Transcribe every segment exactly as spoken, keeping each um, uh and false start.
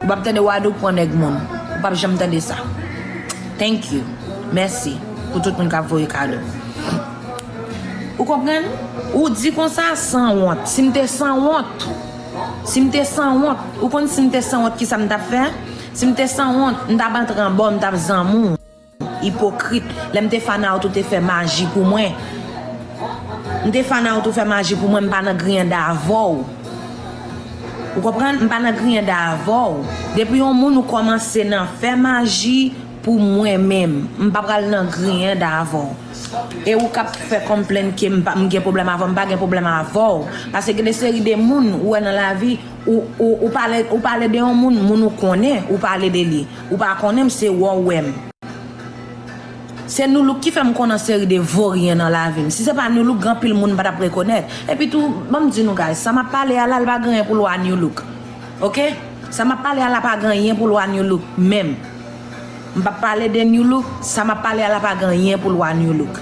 Ou p ap tande Wadou pran nèg moun. Ou p ap janm tande sa. Thank you. Mèsi pou tout moun k ap voye kado. Ou konprann? Ou di konsa sanwont. Si m te sanwont, si m te sanwont, ou konn si m te sanwont, kisa m t ap fè? Si m te sanwont, m t ap antre anba w, m t ap zanmi w. Ipokrit. Lè m te fana w tou te fè maji pou mwen. M te fana w tou fè maji pou mwen, m pa nan griyen da avè w. Ou konprann? M pa nan griyen da avè w. Depi yon moun ou kòmanse nan fè maji pou mwen menm, m pa pral nan griyen da avè w. E ou k ap fè konplenn ke m pa, m gen pwoblèm avè w, m pa gen pwoblèm avè w. Paske gen de seri de moun ou wè nan lavi, ou, ou, ou pale, ou pale de yon moun, moun ou konnen, ou pale de li. Ou pa konnen m, se wè w wè m. Se Nu Look ki fè m konn yon seri de voryen nan lavi m. Si se pa Nu Look, gen anpil moun m pa t ap rekonèt. Epi tou, ban m di nou, guys, sa m ap pale a la, l pa gen anyen pou l wè a Nu Look. Oke? Sa m ap pale a la pa gen anyen pou l wè a Nu Look, menm. M p ap pale de Nu Look, sa m ap pale a la pa gen anyen pou l wè a Nu Look.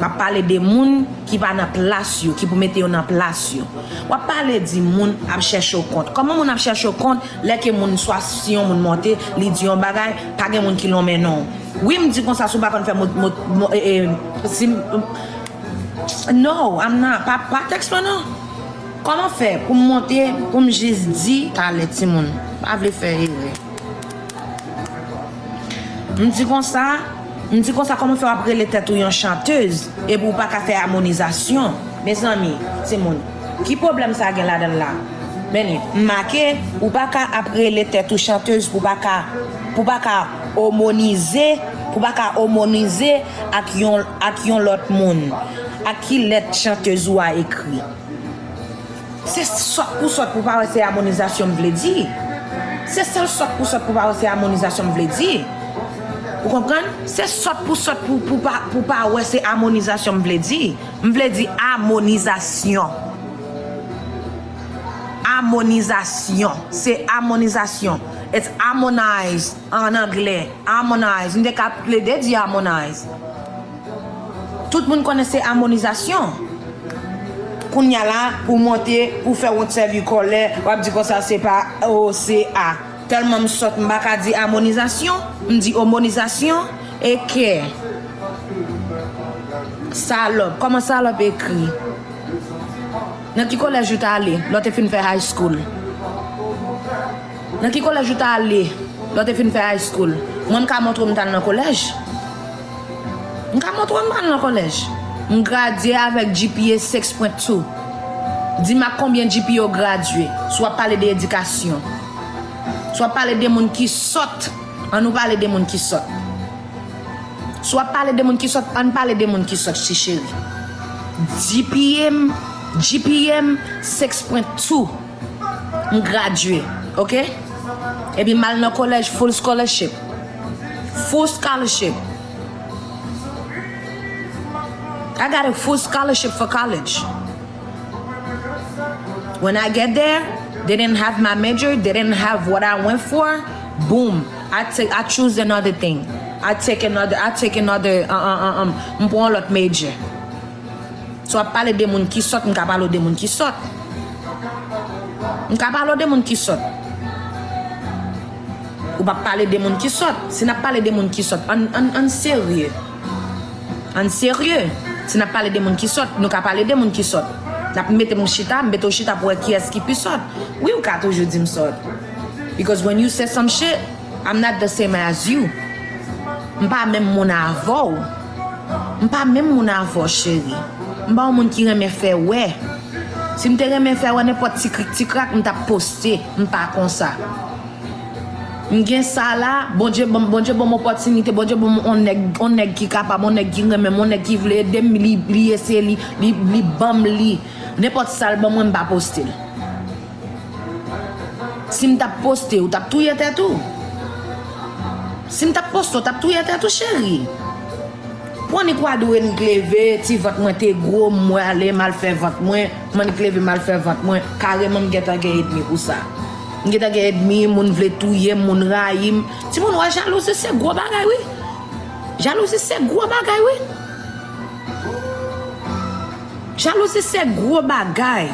M ap pale de moun ki pa nan plas yo, ki pou mete yo nan plas yo. W ap pale di moun ap chèche w kont. Kòman moun ap chèche w kont lè ke moun swa si yon moun monte, li di yon bagay, pa gen moun ki lonmen non w? Wi, m di konsa, si w pa konn fè mo, mo, mo, e, e, si m, no, I'm not. Pa, pa tèks mwen non. Kòman fè pou m monte, pou m jis di, talè timoun, pa vle fè erè. M di konsa, m di konsa, kòman fè w ap rele tèt ou yon chantèz epi w pa ka fè amonizasyon? Mezanmi, timoun, ki pwoblèm sa gen ladan l la? Men li, m make, ou pa ka ap rele tèt ou chantèz pou pa ka, pou pa ka omonize, pou pa ka omonize ak yon, ak yon lòt moun. Ak ki lèt chantèz ou a ekri? Se sòt pou sòt pou pa wè se amonizasyon m vle di. Se sèl sòt pou sòt pou pa wè se amonizasyon m vle di. Ou konprann? Se sòt pou sòt pou, pou pa, pou pa wè se amonizasyon m vle di. M vle di amonizasyon. Amonizasyon. Se amonizasyon. It's harmonize an anglè. Harmonize. M te ka plede di harmonize. Tout moun konnen se amonizasyon. Kounye a la, pou monte, pou fè wont sèvi kòlè, w ap di konsa se pa O C A. Tèlman m sòt, m pa ka di amonizasyon, m di omonizasyon. Eke. Salòp. Kòman salòp ekri? Nan ki kolèj ou t ale lè w te fin fè high school? Nan ki kolèj ou t ale lè w te fin fè high school? Mwen, m ka montre w m t al nan kolèj. M ka montre w m t al nan kolèj. M gradye avèk G P A six point two. Di m ak konbyen G P A w gradye. Si w ap pale de edikasyon. Si w ap pale de moun ki sòt, ann nou pale de moun ki sòt. Si w ap pale de moun ki sòt, ann pale de moun ki sòt, ti cheri. G P M, G P M six point two. M gradye, oke? Epi m al nan kolèj full scholarship. Full scholarship. I got a full scholarship for college. When I get there, they didn't have my major, they didn't have what I went for. Boom. I take, I choose another thing. I take another, I take another, uh, uh, uh, um, m pran lòt major. So, w ap pale de moun ki sòt, m ka pale w de moun ki sòt. M ka pale w de moun ki sòt. Ou p ap pale de moun ki sòt. Si n ap pale de moun ki sòt, ann, ann, ann serye. Ann serye. Si n ap pale de moun ki sòt, nou ka pale de moun ki sòt. N ap mete m chita, m mete w chita pou wè kiyès ki pi sòt. Wi, ou ka toujou di m sòt. Because when you say some shit, I'm not the same as you. M pa menm moun avè w. M pa menm moun avè w, cheri. M pa yon moun ki renmen fè wè. Si m te renmen fè wè nenpòt ti krik ti krak, m t ap poste. M pa konsa. M gen sa la, Bondye ban m, Bondye ban m opòtinite, Bondye ban m on nèg, on nèg ki kapab, on nèg ki renmen m, on nèg ki vle ede m, li, li eseye, li, li, li ban m li. Nenpòt sa l ban mwen, m pa poste l. Si m t ap poste, ou t ap touye tèt ou. Si m t ap poste, ou t ap touye tèt ou, cheri. Pou annik Wadou annik leve, ti vant mwen te gwo, m wè ale, m al fè vant mwen, m annik leve, m al fè vant mwen. Kareman, m gentan gen ènmi pou sa. M gentan gen ènmi, moun vle touye m, moun rayi m. Timoun, wè jalouzi se gwo bagay, wi. Jalouzi se gwo bagay, wi. Jalouzi se gwo bagay.